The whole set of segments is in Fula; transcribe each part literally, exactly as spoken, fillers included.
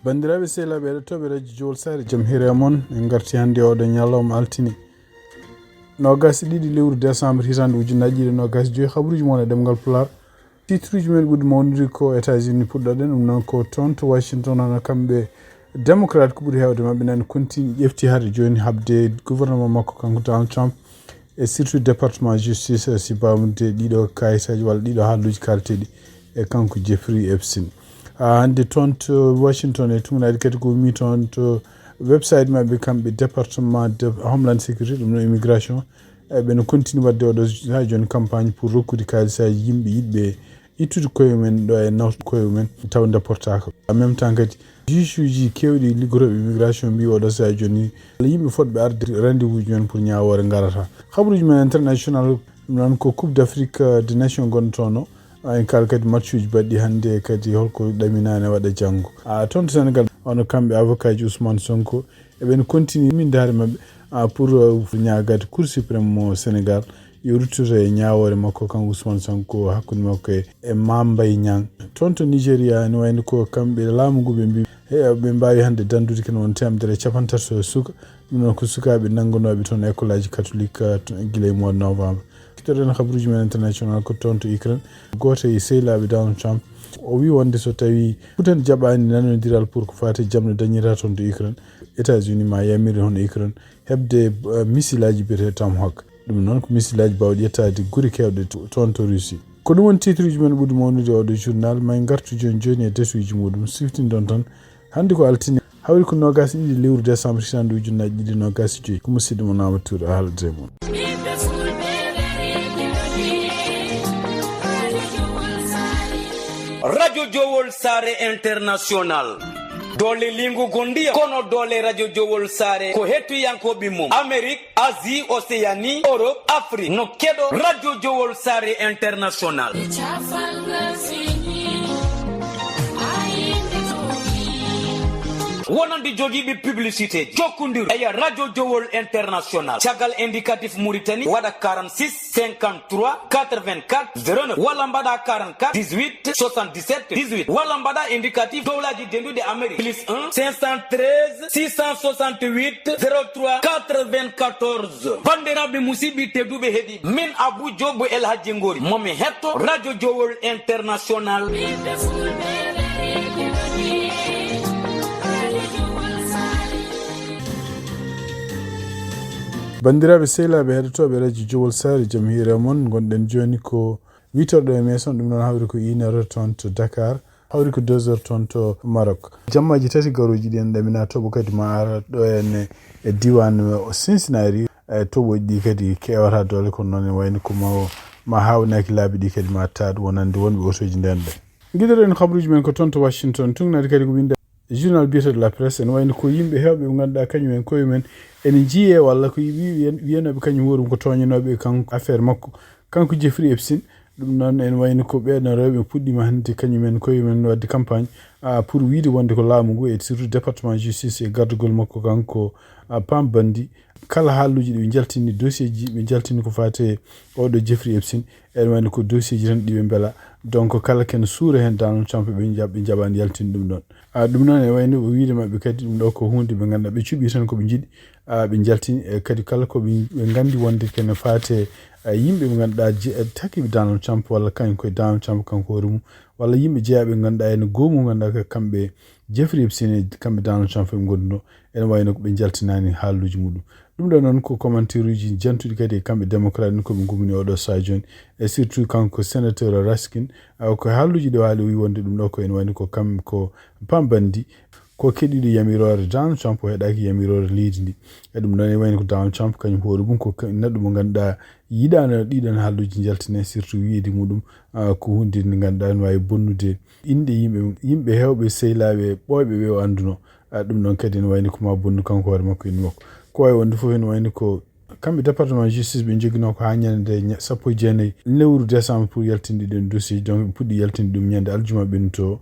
Banndiraaɓe sehilaaɓe heɗotooɓe radio Jowol Saare, jam hiire e mon. En ngarti hannde oɗo ñalawma altine, noogaas e ɗiɗi lewru décembre, hitaande ujunnaji ɗiɗi e noogaas e joyi. Habruuji mon e ɗemngal Pulaar. Titruuji men ɓuri mawnude ko États-Unis puɗɗoɗen, ɗum noon ko toon to Washington, hono kamɓe démocrate ko ɓuri heewde maɓɓe nani continue ƴefti hade jooni haɓde gouvernement makko kanko Donald Trump, e surtout département justice, si baamude ɗiɗo kayitaaji walla ɗiɗo haaluuji kalteeɗi e kanko Jeffrey Epstein. Ah, hannde toon to Washington e tuŋnaaɗi kadi ko ummi toon to website maɓɓe kamɓe département de Homeland Security, ɗum no immigration, e ɓe no continue waɗde oɗo haa jooni campagne pour rokkude kaalisaaji yimɓe yiɗɓe ittude koye mumen ɗo e nawtude koye mumen taw ndeportaaka. En même temps kadi juge uji keewɗi liggotooɓe immigration mbi oɗo sahaa jooni wala yimɓe fotɓe arde rendez-vous ji men pour ñaawoore ngarata. Habruuji men international, ɗum noon ko Coupe d'Afrique, euh, des Nations gonnotono. En kaal kadi match uji baɗɗi hannde kadi holko ɗaminaani waɗa janngo. Ah, toon to Sénégal, ono kamɓe avocat ji Ousmane Sonko, eɓen continue mindaare maɓɓe, ah, pour, euh, ñaagade Cour suprême mo Sénégal yo ruttoto e ñaawoore makko kanko Ousmane Sonko hakkunde makko e, e Mame Mbaye Niang. Toon to Nigeria ne wayno ko kamɓe laamu ngu ɓe mbi he ɓe mbaawi hannde danndude kene won teemedere e capanɗe tato e suka. Ɗum noon ko sukaaɓe nanngunooɓe toon école aji catholique, ah, to, gila e mois de novembre. Kittoɗen habruuji men international ko toon to Ukraine. Gooto e sehilaaɓe Donald Trump, o wi wonde so tawi Putin jaɓaani nanondiral pour ko faati jam no dañira toon to Ukraine, États-Unis ma yamir hono Ukraine heɓde, eh, misilaaji biyetee Tomahawk. Ɗum noon ko misilaaji baawɗi yettaade gure keewɗe to-, toon to Russie. Ko ɗum woni titruuji men ɓuri mawnude oɗo journal. May ngartu jooni jooni e detuuji muɗum. Siftindon tan. Hannde ko altine, hawri ko noogaas e ɗiɗi lewru décembre, hitaande ujunnaji ɗiɗi noogaas e joyi. Ko musidɗo mon Amadou Touré haalde e mon. Radio Jowol Saare International. Doole lingu gondiya, kono doole Radio Jowol Saare ko hettuyankooɓe mum. Amérique, Asie, Océanie, Europe, Afrique, no keɗo Radio Jowol Saare International. Wonande jogiiɓe publicité, jokkondir e Radio Jowol International. Caggal indicatif Mauritanie, waɗa quarante-six, cinquante-trois, quatre-vingt-quatre, zéro neuf, walla mbaɗa quarante-quatre, dix-huit, soixante-dix-sept, dix-huit, walla mbaɗa indicatif dowlaji dendude Amérique, plus un, cinq cent treize, six cent soixante-huit, zéro trois, quatre-vingt-quatorze. Banndiraaɓe, musidɓe tedduɓe heɗi, min Abou Diop El Hadji Ngori, momi hetto Radio Jowol International. Banndiraaɓe sehilaaɓe heɗotooɓe Radio Jowol Saare, jam hiire mon. Ngonɗen jooni ko wiitorɗo e meeson, ɗum noon hawri ko une heure toon to Dakar, hawri ko deux heures toon to Maroc. Jammaaji tati garooji ɗi en ɗamina toɓo kadi ma ara ɗo en e diiwaan o Cincinnati, e toɓoji ɗi kadi kewata doole, kono noon ene wayno ko ma, ma hawnaaki laabi ɗi kadi ma taad wonande wonɓe otooji nden ɓe. Ngiɗoɗen habruuji men ko toon to Washington, tuŋnaaɗi kadi ko winnde journal biyeteeɗo La Presse, ene wayno ko yimɓe heewɓe ɓe ngannduɗaa kañum en koye mum en ene njiyee walla ko wi-, wiyanooɓe kañum hoore mum ko tooñanooɓe e kanko affaire makko, kanko Jeffrey Epstein. Ɗum noon ene wayno ko ɓeeɗon rewɓe puɗɗiima hannde kañum en koye mum en waɗde campagne, ah, pour wiyde wonde ko laamu ngu e surtout département justice e gardugol makko kanko, ah, Pam Bondi. Kala haaluuji ɗi ɓe njaltini, dossier ji ɓe njaltini ko faati e oɗo Jeffrey Epstein, ene wayno ko dossier ji tan ɗi ɓe mbela. Donc kala ken suura heen Donald Trump ɓe njaɓ-, ɓe njaɓaani yaltinde ɗum ɗoon. Ah, ɗum noon ene wayno o wiide maɓɓe kadi ɗum ɗo ko huunde ɓe ngannduɗaa ɓe cuɓii tan ko ɓe njiɗi, ah, ɓe njaltini, e kadi kala ko ɓe, ɓe nganndi wonde kene faati e, ah, yimɓe ɓe ngannduɗaa je-, eh, takiiɓe Donald Trump walla kañum koye Donald Trump kanko hoore mum, walla yimɓe jeyaaɓe ɓe ngannduɗaa ene goomu ngannduɗaa ko kamɓe Jeffrey Epstein e kamɓe Donald Trump ɓe ngonduno, ene wayno ko ɓe njaltinaani haaluuji muɗum. Ɗum ɗo noon ko commentaire uji jantuɗi kadi e kamɓe démocrate ni ko ɓe ngumini oɗo saha jooni, e surtout kanko sénateur Raskin, ah, ko haaluuji ɗo haali o wi wonde ɗum ɗo ko ene wayno ko kam ko Pam Bondi, ko keɗiiɗo yamiroore Donald Trump, o heɗaaki yamiroore leydi ndi. E ɗum ɗon ene wayno ko Donald Trump kañum hoore mum ko ka-, neɗɗo mo ngannduɗaa yiɗaano ɗiɗon haaluuji njaltine, surtout wiyeede muɗum, ah, ko huunde nde ngannduɗaa ene waawi bonnude inɗe yimɓe, yimɓe heewɓe sehilaaɓe ɓooyɓe ɓe o annduno. Ah, ɗum ɗon kadi ene wayno ko ma bonnu kanko hoore makko innu makko. Ko waawi wonde fof ene wayno ko Kamɓe département justice ɓe joginoo ko haa ñande sappo e jeenayi lewru décembre pour yaltinde ɗum dossier, donc ɓe puɗɗi yaltinde ɗum ñande aljuma ɓennuto.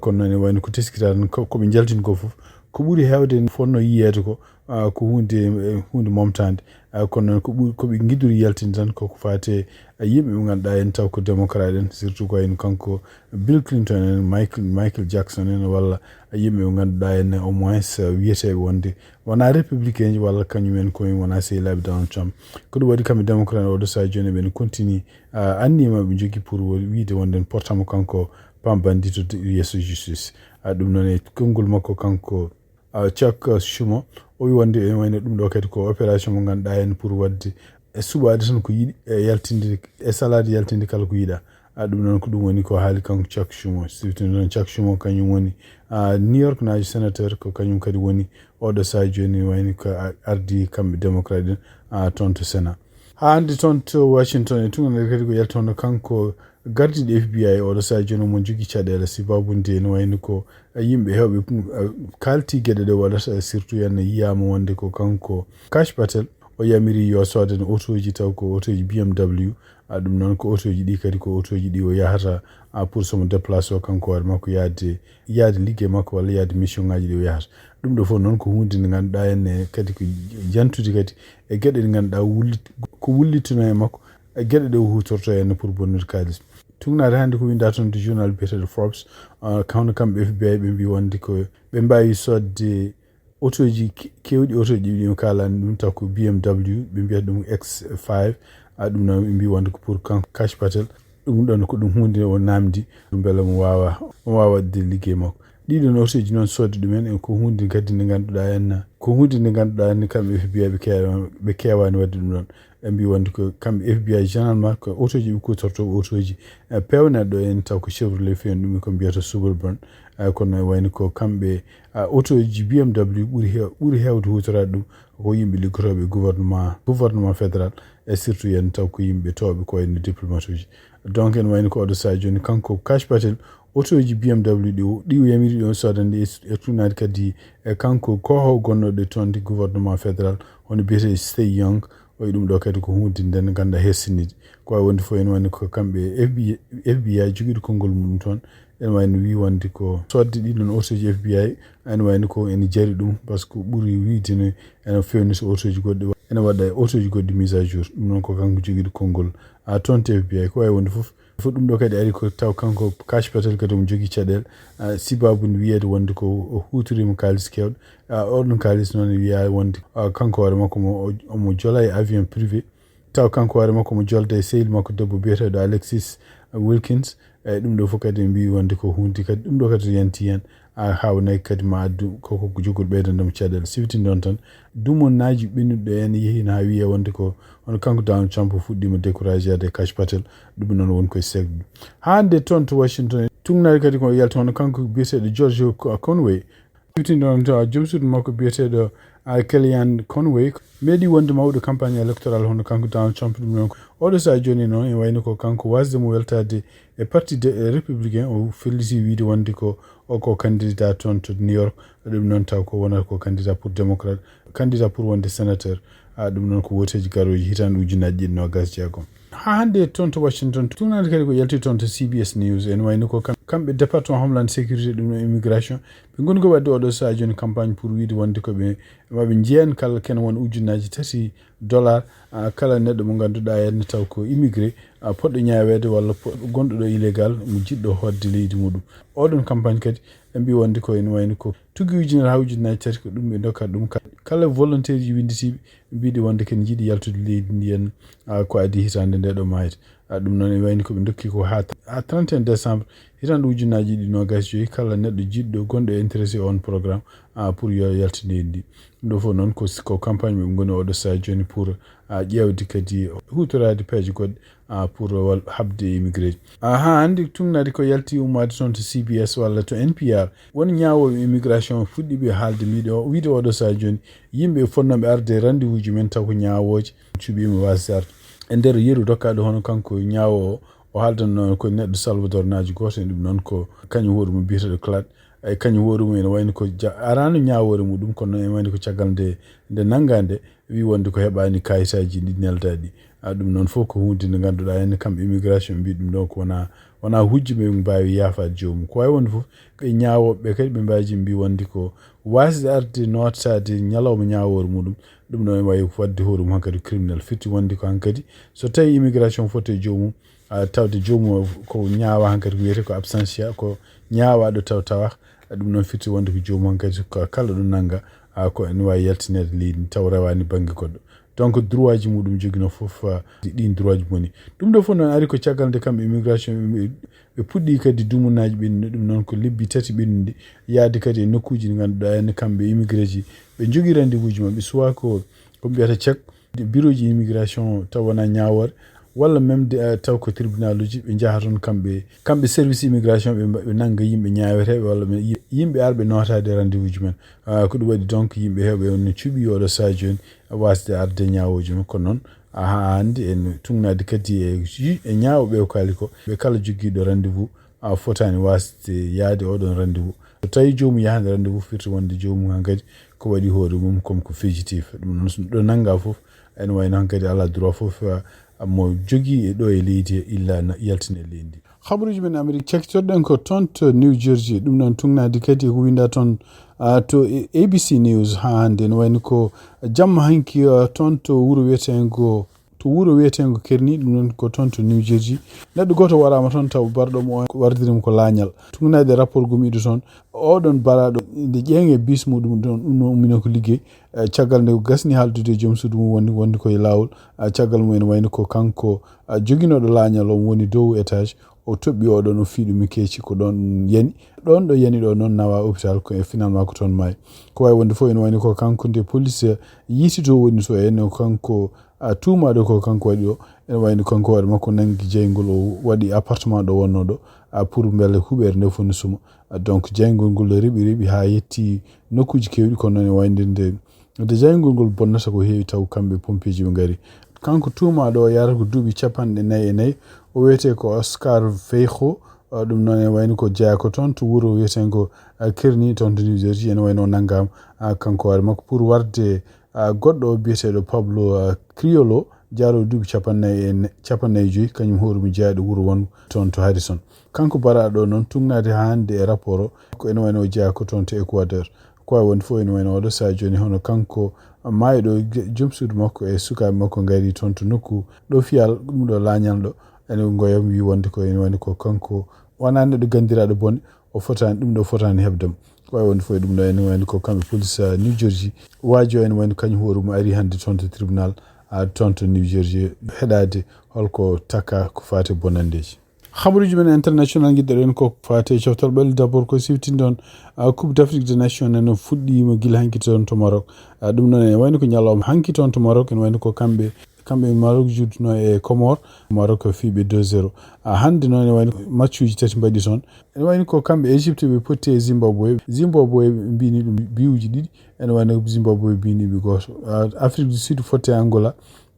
Kono noon ene wayno ko teskiraɗen ko ɓe njaltini ko fof, ko ɓuri heewde fonno yiyeede ko ko hunde hunde momtande. Kono noon ko ɓuri ko ɓe ngidori yaltinde tan koko faate yimɓe ɓe ngannduɗaa en taw ko démocrate en, surtout ko en kanko Bill Clinton en, Michael Michael Jackson en, walla yimɓe ɓe ngannduɗaa en au moins wiyeteeɓe wonde wonaa républicain ji walla kañum en koye wonaa sehilaaɓe Donald Trump. Ko ɗum waɗi kamɓe démocrate en oɗo saha jooni ɓen continue anniyee maɓɓe jogi pour wiide wonde en portamo kanko pambandi to yeeso justice. Ɗum noon e konngol makko kanko Chuck Schumer o wi wonde ene wayno ɗum ɗo kadi ko opération mo ngannduɗaa en pour waɗde e suɓaade tan ko yiɗi e yaltinde e salaade yaltinde kala ko yiɗa. Ɗum noon ko ɗum woni ko haali kanko Chuck Schumer, sifti noon Chuck Schumer kañum woni New York naajo sénateur, ko kañum kadi woni oɗo saha jooni wayni ko ardi kamɓe démocrate en toon to Sénat. Haa hannde toon to Washington e tun kadi ko yalti hono kanko gardiiɗo F B I oɗo saha jooni omo jogii caɗeele sibabude ene wayni ko yimɓe heewɓe kaalti geɗe ɗe waɗata surtout en yiyaama wonde ko kanko Kash Patel o yamiri yo soodan otooji taw ko otooji B M W. Ɗum noon ko otooji ɗi kadi ko otooji ɗi o yahata pour somo déplacé o kanko hoore makko yaade yaade liggey makko walla yaade mission ngaji ɗi o yahata. Ɗum ɗo fof noon ko hunde nde ngannduɗaa en kadi ko jantude kadi e geɗe ɗe ngannduɗaa wullit ko wullitino e makko e geɗe ɗe o hutorto en pour bonnude kaalis. Tugnaade hannde ko winda toon to journal biyeteeɗo Forbes, hono kamɓe F B I ɓe mbi wonde ko ɓe mbawi sodde otooji kewɗi otooji ɗi mi kalani ɗum taw ko B M W ɓe mbiyata ɗum X five. Ɗum noon ɓe mbi wonde ko pour kanko Kash Patel. Ɗum ɗon ko ɗum hunde o namdi ɗum beele mo wawa mo wawa waɗde liggey makko. Ɗiɗon otooji noon sodde ɗumen en ko hunde kadi nde ngannduɗaa en ko hunde nde ngannduɗaa en kamɓe F B I ɓe kewa ɓe kewani waɗde ɗum ɗon. Ɓe mbi wonde ko kamɓe F B I généralement ko otooji ɓe kutorto otooji pewneɗo en taw ko Chevrolet feewni ɗum ko mbiyata Suburban. Kono wayno ko kamɓe otooji B M W ɓuri heew ɓuri heewde hutorade ɗum ko yimɓe liggotooɓe gouvernement gouvernement fédéral e surtout yen taw ko yimɓe tooɓe ko wayno diplomate uji. Donc ene wayno ko oɗo saha jooni kanko Kash Patel otooji B M W ɗi ɗi o yamiri ɗon sodande e tugnaade kadi e kanko koho gonnoɗo toon di gouvernement fédéral hono biyetee Stay Young. O wi ɗum ɗo kadi ko hunde nden ngannduɗaa hersinide ko wawi wonde fof ene wayno ko kamɓe F B I jogiiɗo konngol muɗum toon. Ene wayno wi wonde ko sodde ɗiɗon otooji F B I ene wayno ko ene jari ɗum par ce que ɓuri wiide ne ene fewni so otooji goɗɗi ene waɗa e otooji goɗɗi mise à jour ɗum noon ko kanko jogiiɗo konngol a toon to F B I ko wawi wonde fof. Fof ɗum ɗo kadi ari ko taw kanko Kash Patel kadi omo jogii caɗeele sibabude wiyeede wonde ko o huutoriima kaalis keewɗo. Oɗon kaalis noon wiyaa wonde kanko hoore makko omo omo jola e avion privé. Taw kanko hoore makko omo jolda e sehil makko debbo biyeteeɗo Alexis Wilkins. Eyi ɗum ɗo fof kadi en mbi wonde ko hunde kadi ɗum ɗo kadi yanti heen. Haa wonay kadi ma addu koko jogori ɓeydande mo caɗeele sifti noon tan. Dumonnaaji ɓennuɗo en yehiino haa wiyee wonde ko hono kanko Donald Trump fuɗɗiima découragé e Kash Patel. Ɗum noon woni koye segde hannde toon to Washington. Tugnaade kadi ko yalti hono kanko biyeteeɗo George Conway. Sifti noon to joom suudu makko biyeteeɗo Kellyanne Conway meeɗi wonde mawɗo campagne électoral hono kanko Donald Trump. Ɗum noon oɗo saha jooni noon e wayno ko kanko wasde mo weltaade e parti républicain o felliti wiide wonde ko o ko candidat toon to New York. Ɗum noon taw ko wonata ko candidat pour démocrate candidat pour wonde sénateur. Ɗum noon ko woteeji garooji hitaande ujunnaaji ɗiɗi noogas jeegom. Haa hannde toon to Washington tugnaade kadi ko yalti toon to C B S News ene wayno ko kamɓe département homeland sécurité ɗum no immigration ɓe ngoni ko waɗde oɗo saha jooni campagne pour wiide wonde ko ɓe maɓe njeyan kala kene won ujunnaaji tati dollar. Kala neɗɗo mo ngannduɗaa ene taw ko immigré poɗɗo ñaaweede walla gonɗo ɗo illégal mo jiɗɗo hoɗde leydi muɗum. Oɗon campagne kadi ɓe mbi wonde ko ene wayno ko tuggi ujunere haa ujunnaaji tati ko ɗum ɓe ndokkata ɗum kala volontaire ji winnditiiɓe mbiɗi wonde ken jiiɗi yaltude leydi ndiyan. Ko adi hitaande nde ɗo maayde. Ɗum noon e wayni koɓe dokki ko ha ha trente et un décembre hitaande ujunnaaji ɗiɗi noogas joyi kala neɗɗo jiɗɗo gonɗo intéressé on programme pour yo yaltu leydi ndi. Ɗum ɗo fof noon ko ko campagne ɓe ngoni oɗo saha jooni pour ƴeewde kadi hutoraade peeje goɗɗe pour wal habde e immigré ji. Ha hannde tugnaade ko yalti ummaade toon to C B S walla to N P R woni ñaawooɓe immigration fuɗɗiiɓe haalde mbiɗo wiide oɗo saha jooni yimɓe fotnooɓe arde rendez-vous ji men taw ko ñaawooje cuɓiima waasde arde. E nder yeru dokkaaɗo hono kanko ñaawoowo o haaldanno ko neɗɗo salvadornaajo gooto e ɗum noon ko kañum hoore mum biyeteeɗo Claude. Ay, kañum hoore mum ene wayni ko ja-, araano ñaawoore muɗum, kono ene wayni ko caggal nde, nde nanngaa nde, wi wonde ko heɓaani kayitaaji ɗi neldaa ɗi. A, ɗum noon fof ko huunde nde ngannduɗaa heen kamɓe immigration mbi ɗum ɗon ko wona, wona hujju ɓe mbaawi yaafaade joomum. Ko wayi wonde fof, ɓe ñaawooɓe ɓe kadi ɓe mbaaji mbi wonde ko waasde arde nootaade ñalawma ñaawoore muɗum, ɗum ɗon wayi ko waɗde hoore mum hankadi criminel. Firti wonde ko hankadi so tawi immigration foti e joomum, a, tawde joomum o ko ñaawa hankadi ko wiyetee ko absentia, ko ñaawaaɗo taw tawa. Ɗum noon firti wonde ko joomum hankadi ko kala ɗo nannga, a, ko ene waawi yaltineede leydi ndi taw rewaani bannge goɗɗo. Donc droit ji muɗum joginoo fof, a, ɗi-, ɗiin droit ji moni. Ɗum ɗo fof noon ari ko caggal nde kamɓe immigration ɓe, ɓe puɗɗi kadi dumunaaji ɓennuɗi, ɗum noon ko lebbi tati ɓennuɗi, yaade kadi e nokkuuji ɗi ngannduɗaa ene kamɓe immigré ji, ɓe njogii rendez-vous ji maɓɓe, soit ko, ko mbiyata check, bureau ji immigration taw wona ñaawoore, walla même de, eh, taw ko tribunal uji, ɓe njaha toon kamɓe, kamɓe service immigration ɓe mba-, ɓe nannga yimɓe ñaaweteeɓe walla ɓe yi-, yimɓe arɓe nootaade rendez-vous ji men. Ah, ko ɗum waɗi donc yimɓe heewɓe on no cuɓi oɗo sahaa jooni waasde arde ñaawooji mum. Kono noon, ah, haa hannde en tuugnaade kadi e ju-, e ñaawooɓe o kaali ko, ɓe kala jogiiɗo rendez-vous, a, fotaani waasde yahde oɗon rendez-vous. So tawi joomum yahaani rendez-vous, firti wonde joomum hankadi ko waɗi hoore mum comme ko fugitif. Ɗum noon so ɗo nannga fof, ene wayno hankadi alaa droit fof, a, mo jogii e ɗo e leydi he illa na yaltina e leydi ndi. Habaruuji men Amerik cakkitoɗen ko toon to New Jersey. Ɗum noon tuugnaade kadi ko winda toon, a, to A B C News haa hannde. Ene wayno ko jamma hanki, a, toon to wuro wiyeteengo, to wuro wiyeteengo Kearney, ɗum noon ko toon to New Jersey. Neɗɗo gooto waraama toon taw barɗo mo o wardiri mo ko laañal. Tuugnaade rapport gumiiɗo toon, oɗon baraaɗo nde ƴeeŋe bis muɗum ɗon, ɗum noon ummino ko liggey. Eh, caggal nde gasni haaldude e joom suudu mum woni, woni koye laawol. Ah, caggal mum ene wayno ko kanko, ah, joginooɗo laañal on woni dow étage, o toɓɓi oɗon, o fii ɗum e keeci ko ɗon yani. Ɗon ɗo yani ɗo noon nawa hôpital ko e finalement ko toon maayi. Ko wayi wonde fof ene wayno ko kanko nde police, eh, yiiti to woni to en, kanko, ah, tuumaaɗo ko kanko waɗi o. Ene wayno kanko hoore makko nangi jeyngol o waɗi appartement ɗo wonno ɗo, ah, pour mbele huɓeere nde fof ne suma. Ah, donc jeyngol ngol reɓi reɓi haa yetti nokkuuji keewɗi, kono noon e wayde nde, nde jeyngol ngol bonnata ko heewi taw kamɓe pompier ji ɓe ngari. Kanko tuumaaɗo o yarata ko duuɓi capanɗe nayi e nayi. O wiyetee ko Oscar Feijó. Ah, ɗum noon e wayno ko jeyaa ko toon to wuro wiyeteengo, ah, Kearney toon to New Jersey. Ene wayno o nanngaama, ah, kanko hoore makko pour warde, ah, goɗɗo o biyeteeɗo Pablo, ah, Criollo, jaaroowo duuɓi capannayi e ne-, capannayi e joyi, kañum hoore mum jeyaaɗo wuro won toon to Harrison. Kanko baraaɗo o noon tuugnaade haa hannde e rapport o, ko ene wayno o jeyaa ko toon to Ecuador. Ko wayi wonde fof ene wayno oɗo sahaa jooni hono kanko maayɗo, ge-, joom suudu makko e sukaaɓe makko ngari toon to nokku ɗo fiyal ɗum ɗo laañal ɗo. Ene ngoyam wi wonde ko ene wayno ko kanko wonaa neɗɗo ganndiraaɗo bone, o fotaani, ɗum ɗo fotaani heɓde mo. Ko wayi wonde fof e ɗum ɗo ene wayno ko kamɓe police, ah, New Jersey. Waajo ene wayno kañum hoore mum ari hannde toon to tribunal, ah, toon to New Jersey heɗaade holko takka ko faati bonanndeeji. Habaruuji men international ngiɗɗo ɗen ko faati e coftal ɓalli d'abord ko siftinde on, ah, Coupe d'Afrique des Nations nano fuɗɗiima gila hanki toon to Maroc. Ah, ɗum noon ene wayno ko ñalawma hanki toon to Maroc, ene wayno ko kamɓe, kamɓe Maroc juuduno e Comores. Maroc fiiɓe deux zéro. Ah, hannde noon ene wayno ko matchuuji tati mbaɗi toon. Ene wayno ko kamɓe Égypte ɓe potti e Zimbabwe. Zimbabwe mbini ɗum biwuji ɗiɗi. Ene wayno Zimbabwe mbini ɓe gooto. Ah, Afrique du Sud fotti e Angola.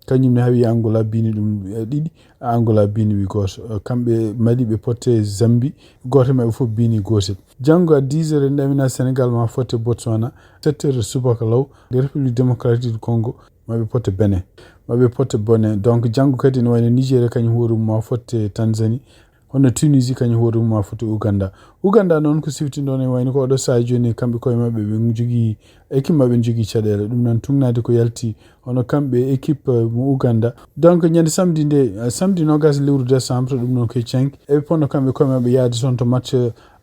Kañum ne hawi Angola bini ɗum, eh, ɗiɗi, Angola bini wi gooto. Eh, kamɓe Mali ɓe potte Zambie, gooto maɓɓe fof bini gootel. Janngo à dix heures en ɗamina Sénégal ma fotte Botswana, sept heures subaka law, nde République Démocratique du Congo, maɓe potte Bénin. Maɓe potte Bénin. Donc janngo kadi ne wayno Nigeria kañum hoore mum ma fotte Tanzanie, hono Tunisie kañum hoore mum ma fotte Ouganda. Ouganda noon ko siftinɗon e wayno ko oɗo sahaa jooni kamɓe koye maɓɓe ɓe jogii équipe maɓɓe ne jogii caɗeele. Ɗum noon tugnaade ko yalti hono kamɓe équipe, eh, mo Ouganda. Donc ñande samedi nde, eh, samedi nogas lewru décembre, ɗum noon koye canki. Eɓe ponno kamɓe koye maɓɓe yaade toon to match,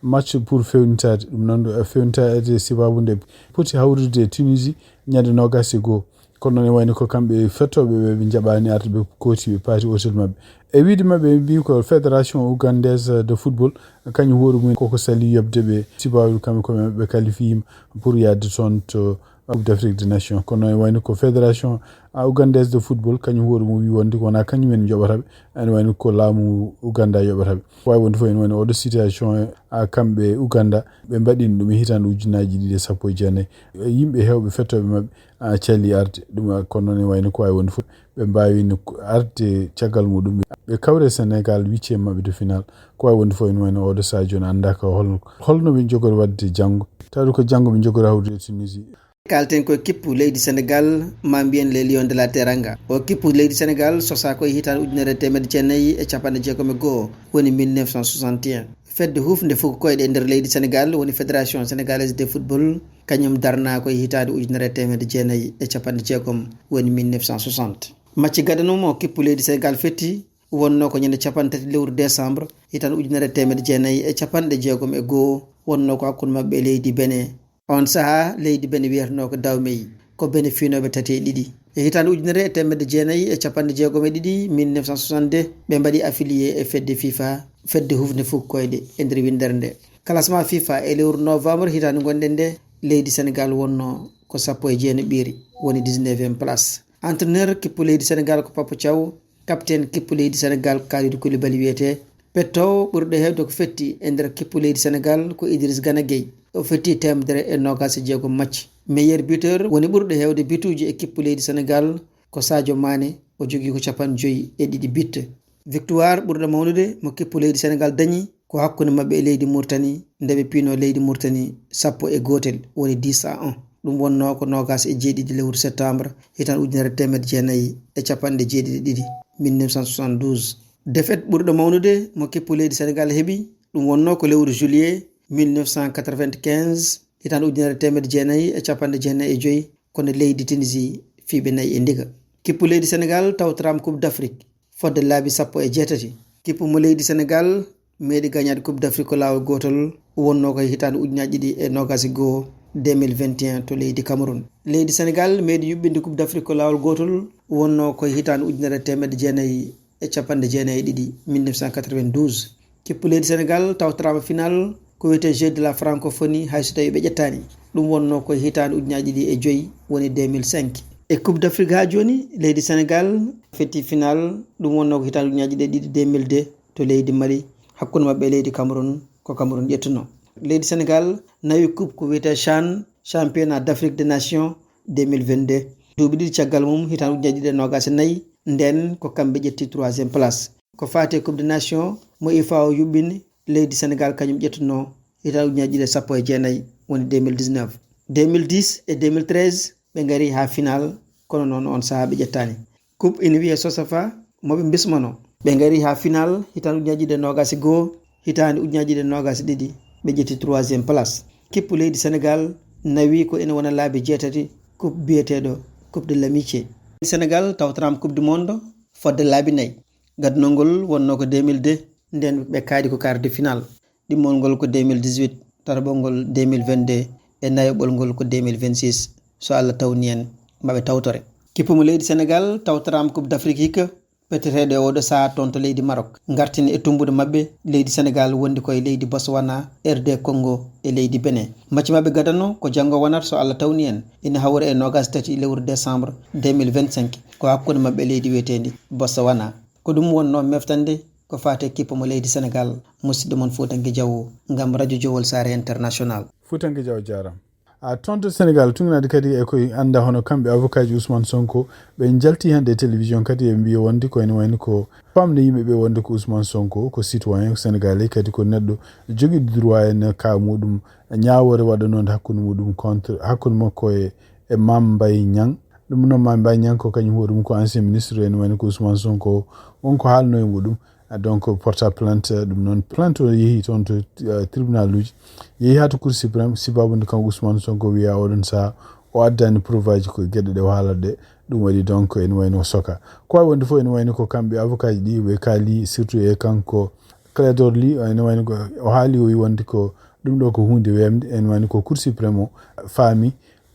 match pour fewnitaade. Ɗum noon, eh, fewnitaade sababu nde poti hawrude e Tunisie ñande nogas e goo. Kono noon e wayno ko kamɓe fettooɓe ɓe, ɓe njaɓaani arde ɓe kooti ɓe paati hôtel maɓɓe. E wiide maɓɓe, ɓe mbii ko Fédération Ougandaise de Football, kañum hoore mum koko sali yoɓde ɓe sababu kamɓe koye maɓɓe ɓe qualifiima pour yaade toon to Coupe d'Afrique des Nations. Kono e wayno ko Fédération, ah, Ougandaise de Football, kañum hoore mum wi wonde ko wonaa kañum en njoɓata ɓe, ene wayno ko laamu Ouganda yoɓata ɓe. Ko wawi wonde fof ene wayno oɗo situation, ah, kamɓe Ouganda, ɓe mbaɗino ɗum e hitaande ujunnaaji ɗiɗi e sappo e jeenayi. Yimɓe heewɓe fettooɓe maɓɓe, ah, calii arde. Ɗum, ah, kono noon e wayno ko wawi wonde fof, ɓe mbaawino arde caggal muɗum, ɓe kawre Senegal huitième maɓɓe de final. Ko waawi wonde fof ene wayno oɗo sahaa jooni anndaa ko hol-, holno ɓe njogori waɗde janngo. Tawi ko janngo ɓe njogori hawrude e Tunisie. Kalten ko kippu leydi Senegal, ma mbiyen les Lions de la Teranga. O kippu leydi Senegal sosaa ko e hitaande ujunere e teemedde jeenayi e capanɗe jeegom e goo, woni mille neuf cent soixante et un. Fedde hufnde fuku koyɗe e nder leydi Senegal, woni Fédération Sénégalaise de Football, kañum darnaa ko e hitaande ujunere e teemedde jeenayi e capanɗe jeegom, woni mille neuf cent soixante. Macci gadanoo mo kippu leydi Senegal fetti, wonnoo ko ñande capanɗe tati lewru décembre, hitaande ujunere e teemedde jeenayi e capanɗe jeegom e goo, wonnoo ko hakkunde maɓɓe e leydi Benin. On sahaa, leydi Benin wiyetenoo ko Dahomey, ko Benin fiinooɓe tati e ɗiɗi. E hitaande ujunere e teemedde jeenayi e capanɗe jeegom e ɗiɗi, mille neuf cent soixante-deux, ɓe mbaɗi affilié e fedde fifa, fedde hufnde fuku koyɗe e nder winndere nde. Classement fifa e lewru novembre hitaande ngonɗen nde, leydi Senegal wonnoo ko sappo e jeenaɓiire, woni dix-neuvième place. Entraîneur kippu leydi Senegal ko Papa Thiaw, capitaine kippu leydi Senegal Kalidou Koulibaly wiyetee. Pettoowo ɓurɗo heewde ko fetti e nder kippu leydi Senegal ko Idriss Gana Gueye. O fetti teemedere e noogaas e jeegom macci. Meilleur buteur woni ɓurɗo heewde bituuji e kippu leydi Senegal ko Sadio Mané, o jogii ko capanɗe joyi e ɗiɗi but. Victoire ɓurɗo mawnude mo kippu leydi Senegal dañi ko hakkunde maɓɓe e leydi Mauritanie, nde ɓe piinoo leydi Mauritanie sappo e gootel, woni dix à un. Ɗum wonnoo ko noogaas e jeeɗiɗi lewru septembre, hitaande ujunere e teemedde jeenayi e capanɗe jeeɗiɗi e ɗiɗi, mille neuf cent soixante-douze. Défaite ɓurɗo mawnude mo kippu leydi Senegal heɓi, ɗum wonnoo ko lewru juillet mille neuf cent quatre-vingt-quinze, hitaande ujunere e teemedde jeenayi e capanɗe jeenayi e joyi, kono leydi Tunisie fiyɓe nayi e ndiga. Kippu leydi Senegal tawtoraama Coupe d'Afrique fodde laabi sappo e jeetati. Kippu mo leydi Senegal meeɗi gañaade Coupe d'Afrique ko laawol gootol, wonnoo ko e hitaande ujunaaji ɗiɗi e noogaas e goo, deux mille vingt et un, to leydi Cameroun. Leydi Senegal meeɗi yuɓɓinde Coupe d'Afrique ko laawol gootol, wonnoo ko e hitaande ujunere e teemedde jeenayi e capanɗe jeenayi e ɗiɗi, mille neuf cent quatre-vingt-douze. Kippu leydi Senegal tawtoraama final ko wiyetee Jeux de la Francophonie, hay so tawii ɓe ƴettaani. Ɗum wonnoo ko e hitaande ujunaaji ɗiɗi e joyi, woni deux mille cinq. E Coupe d'Afrique haa jooni, leydi Senegal fetti final, ɗum wonnoo ko hitaande ujunaaji ɗiɗi e ɗiɗi, deux mille deux, to leydi Mali, hakkunde maɓɓe e leydi Cameroun, ko Cameroun ƴettunoo. Leydi Senegal nawi coupe ko wiyetee CHAN, Championnat d'Afrique des Nations deux mille vingt-deux. Duuɓi ɗiɗi caggal mum, hitaande ujunaaji ɗiɗi e noogaas e nayi, ndeen ko kamɓe ƴetti troisième place. Ko faati e Coupe des Nations mo FIFA o yuɓɓini, leydi Senegal kañum ƴettunoo hitaande ujunaaji ɗiɗi e sappo e jeenayi, woni deux mille dix-neuf. Deux mille dix e deux mille treize, ɓe ngari haa final, kono noon on sahaa ɓe ƴettaani. Coupe ina wiyee COSAFA, mo ɓe mbismanoo. Ɓe ngari haa final hitaande ujunaaji ɗiɗi e noogaas e goo, hitaande ujunaaji ɗiɗi e noogaas e ɗiɗi, ɓe ƴetti troisième place. Kippu leydi Senegal nawi ko ina wona laabi jeetati coupe biyeteeɗo Coupe de l'Amitié. Senegal tawtoraama Coupe du Monde fodde laabi nayi. Gadnol ngol wonnoo ko deux mille deux, ndeen ɓe kaaɗi ko quart de finale. Ɗimmol ngol ko deux mille dix-huit, tataɓol ngol deux mille vingt-deux, e nayoɓol ngol ko deux mille vingt-six. So Allah tawni en, maɓe tawtore. Kippu mo leydi Senegal tawtoraama Coupe d'Afrique hikka, petteteeɗo e oɗo sahaa toon to leydi Maroc. Ngartin e tumbude maɓɓe leydi Senegal wondi ko e leydi Botswana, R D Congo e leydi Benin. Macci maɓɓe gadano ko janngo wonata so Allah tawni en. Ina hawra e noogaas e tati lewru décembre deux mille vingt-cinq, ko hakkunde maɓɓe e leydi wiyeteendi Botswana. Ko ɗum wonnoo meftande ko faati e kippu mo leydi Senegal, musidɗo mon Fuutanke Jaw ngam Radio Jowol Saare International. Fuutanke Jaw jaaraama. A toon to Senegal, tungnaade kadi e koye annda hono kamɓe avocat ji Ousmane Sonko, ɓe njalti hannde e télévision kadi e mbiya wonde ko ene wayno ko famde yimɓe ɓe wonde ko Ousmane Sonko, ko citoyen sénégalais, kadi ko neɗɗo jogiiɗo droit en ka muɗum ñaawoore waɗanonde hakkunde muɗum contre, hakkunde makko e, e Mame Mbaye Niang. Ɗum noon Mame Mbaye Niang ko kañum hoore mum ko ancien ministre, ene wayno ko Ousmane Sonko, won ko haalno e muɗum. Ah, donc, porta plainte, ɗum noon, plainte o yehi toon to, eh, tribunal uji, yehi haa to Cour suprême, sababu nde kanko Ousmane Sonko wiya oɗon sahaa o addani preuve aji ko geɗe ɗe o haalata ɗe, ɗum waɗi donc ene wayno o soka. Ko wawi wonde fof ene wayno ko kamɓe avocat ji ɗi ɓe kaali, surtout e kanko Clédor Ly, ene wayno ko o haali, o wi wonde ko ɗum ɗo ko hunde wemde, ene wayno ko Cour suprême o faami,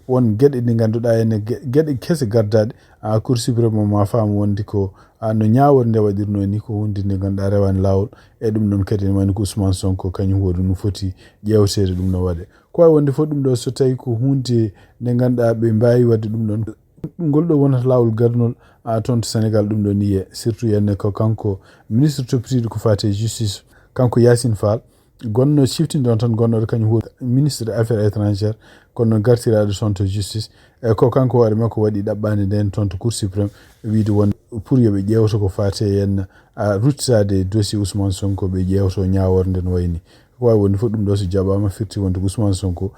won geɗe ɗe ngannduɗaa ene ge-, geɗe kese gardaaɗe, a, Cour suprême o ma faam wonde ko, a, no ñaawoore nde waɗirnoo ni ko hunde nde ngannduɗaa rewaani laawol. E ɗum ɗon kadi ene wayno ko Ousmane Sonko kañum hoore mum foti ƴeewteede ɗum no waɗe. Ko wawi wonde fof ɗum ɗo so tawi ko hunde nde ngannduɗaa ɓe mbaawi waɗde ɗum ɗon. Ngol ɗo wonata laawol garnol, a, toon to Sénégal ɗum ɗo ni e surtout henne ko kanko ministre toppitiiɗo ko faati e justice, kanko Yacine Fall. Gonno ciftinde on tan, gonnoɗo kañum hoore ministre des affaires étrangères, kono noon gartiraaɗo toon to justice. E ko kanko hoore makko waɗi ɗaɓɓaande nden toon to Cour suprême, wiide wonde pour yo ɓe ƴeewto ko faati e henna, a, ruttitaade dossier Ousmane Sonko, ɓe ƴeewto ñaawoore nden wayni. Ko waawi wonde fof ɗum ɗo so jaɓaama firti wonde ko Ousmane Sonko,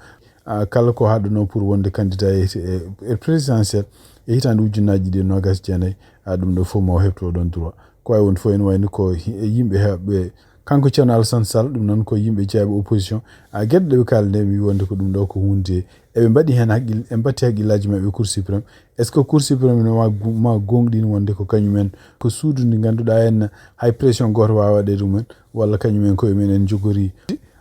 a, kala ko haɗunoo pour wonde candidat e, e, e présidentiel e hitaande ujunnaaji ɗiɗi e noogaas e jeenayi, a, ɗum ɗo fof ma o heɓto ɗon droit. Ko waawi wonde fof ene wayni ko hi-, e yimɓe heɓɓe, kanko Ceerno Alassane Sall, ɗum noon ko yimɓe jeeyaɓe opposition, a, geɗe ɗe ɓe kaali nde mi wonde ko ɗum ɗo ko huunde eɓe mbaɗi heen haqqil-, ɓe mbatti haqqillaaji maɓɓe e Cour suprême. Est-ce que Cour suprême no ma gu-, ma gooŋɗin wonde ko kañum en ko suudu ndi ngannduɗaa en hay pression gooto waawa waɗde ɗum en, walla kañum en koye men en njogori,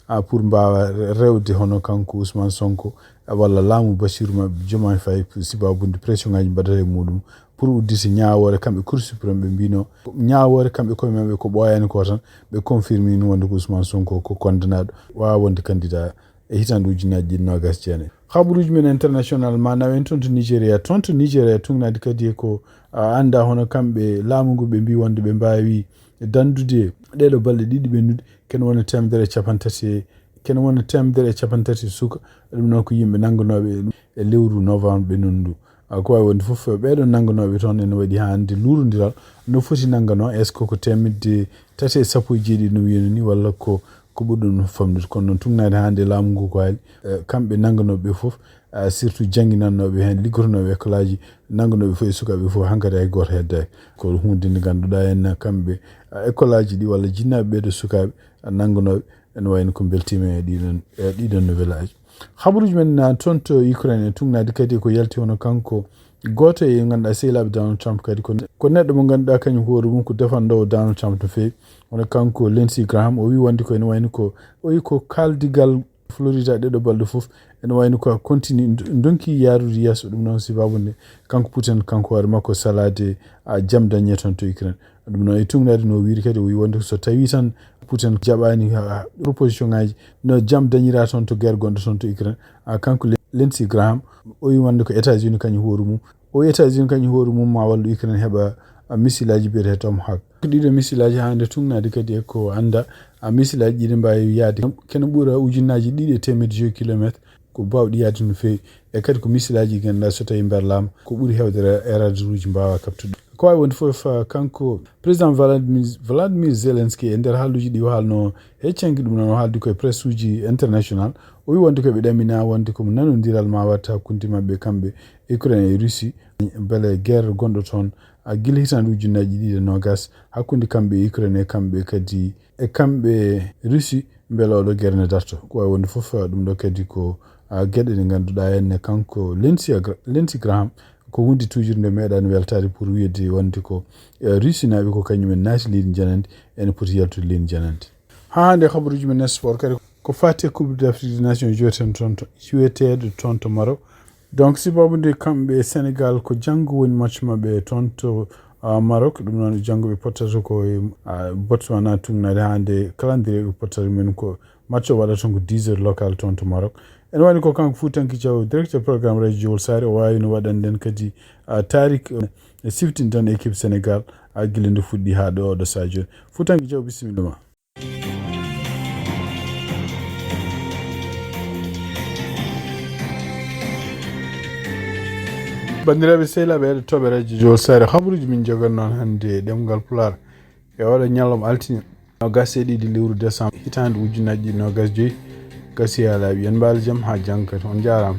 a, pour mbaawa rewde hono kanko Ousmane Sonko, a, walla laamu Bassirou ma-, Diomaye Faye, sibabude pression ngaji mbaɗata e muɗum pour udditi ñaawoore kamɓe Cour suprême ɓe mbino ñaawoore kamɓe koye maɓɓe ko ɓooyaani ko tan, ɓe confirme ni wonde ko Ousmane Sonko ko condamnaɗo, waawa wonde candidat e hitaande ujunnaaji ɗiɗi noogaas e jeenayi. Habaruuji men international ma nawen toon to Nigeria. Toon to Nigeria, tugnaade kadi e ko, a, annda hono kamɓe laamu ngu ɓe mbi wonde ɓe mbaawi dandude ɗeɗo balɗe ɗiɗi ɓennude, kene wona teemedere e capanɗe tati, kene wona teemedere e capanɗe tati suka, ɗum noon ko yimɓe nannganooɓe e lewru novembre ɓe nundu. A, ko waawi wonde fof, ɓeeɗo nannganooɓe toon ene waɗi haa hannde luurondiral no foti nannganoo, est-ce que ko teemedde tati e sappo e jeeɗiɗi no wiyano ni, walla ko, ko ɓuri ɗum famɗude? Kono noon, tugnaade haa hannde laamu ngu ko haali, e, kamɓe nannganooɓe ɓe fof, a, surtout jannginannooɓe heen, liggotonooɓe école aji, nannganooɓe fof e sukaaɓe fof, hankadi hay gooto heddaaki. Ko huunde nde ngannduɗaa en kamɓe, a, école aji ɗi walla jinnaaɓe ɓeeɗo sukaaɓe, a, nannganooɓe, ene wayno ko mbeltiima e ɗiɗon, e ɗiɗon nouvelle aji. Habaruuji men na toon to Ukraine, e tugnaade kadi ko yalti hono kanko gooto e ngannduɗaa sehilaaɓe Donald Trump kadi ko, ko neɗɗo mo ngannduɗaa kañum hoore mum ko defandoowo Donald Trump no feewi. Hono kanko Lindsey Graham, o wii wonde ko ene wayno ko, o wii ko kaaldigal Florida ɗeɗo balɗe fof, ene wayno ko continue ndo-, ndonki yaarude yeeso. Ɗum noon sibabu nde kanko Putin kanko hoore makko salaade, a, jam dañe toon to Ukraine. Ɗum noon e tugnaade no o wiiri kadi, o wii wonde so tawi tan Putin jaɓaani, a, proposition ngaji no jam dañira toon to guerre gonɗo toon to Ukraine. A, kanko Lin-, Lindsey Graham, o wii wonde ko États-Unis kañum hoore mum. O États-Unis kañum hoore mum ma wallu Ukraine heɓa, a, missile aji biyeteeɗi Tomahawk. Ko ɗiɗo missile aji haa nde tugnaade kadi e ko annda, a, missile aji ɗiɗi mbaawi yaade kene ɓura ujunnaaji ɗiɗi e teemedde joyi kilometre, ko baawɗi yaade no feewi. E kadi ko missile aji ɗi ngannduɗaa so tawi mberlaama ko ɓuri heewde ra-, e radaruuji mbaawa kaɓtude. Ko waawi wonde fof, a, kanko président Vladimir, Vladimir Zelensky e nder haaluuji ɗi o haalno heccanki ɗum noon o haaldi koye presse uji international, o wii wonde ko ɓe ɗamina wonde ko mo nanondiral ma watta hakkunde maɓɓe kamɓe Ukraine e Russie, mbele guerre gonɗo toon, a, gila hitaande ujunnaaji ɗiɗi e noogaas hakkunde kamɓe e Ukraine e kamɓe kadi, e kamɓe Russie, mbele oɗo guerre ne darto. Ko waawi wonde fof, a, ɗum ɗo kadi ko, a, geɗe ɗe ngannduɗaa en ne kanko Lindsey Gra-, Lindsey Graham ko huunde toujours nde meeɗaani weltaade pour wiyde wonde ko, e, Russie naaɓe ko kañum en naati leydi njanandi, ene poti yaltude leydi njanandi. Haa hannde habaruuji men sport kadi ko faati e Coupe d'Afrique des Nations joueteeɗo toon to, joueteeɗo toon to Maroc. Donc, sibabu nde kamɓe Sénégal ko janngo woni match maɓɓe toon to, a, Maroc. Ɗum noon janngo ɓe pottata ko e, a, Botswana tugnaade haa nde calendrier ɓe pottata men ko match o waɗata toon ko dix heures local toon to Maroc. Ene wayno ko kanko Fuutanke Thiaw, directeur programme radio Jowol Saare, o waawi no waɗande en kadi, a, tarik, e, siftinta en équipe Sénégal, a, gila nde fuɗɗi haa ɗo, ɗo sahaa jooni. Fuutanke Thiaw, bisimilla ma. Banndiraaɓe sehilaaɓe heɗotooɓe radio Jowol Saare, habaruuji min njogan noon hannde e ɗemngal Pulaar e oɗo ñalawma altine, noogaas e ɗiɗi lewru décembre, hitaande ujunnaaji ɗiɗi noogaas joyi. Gasi haa laaɓi, en mbaali jam haa janngo kadi. On njaaraama.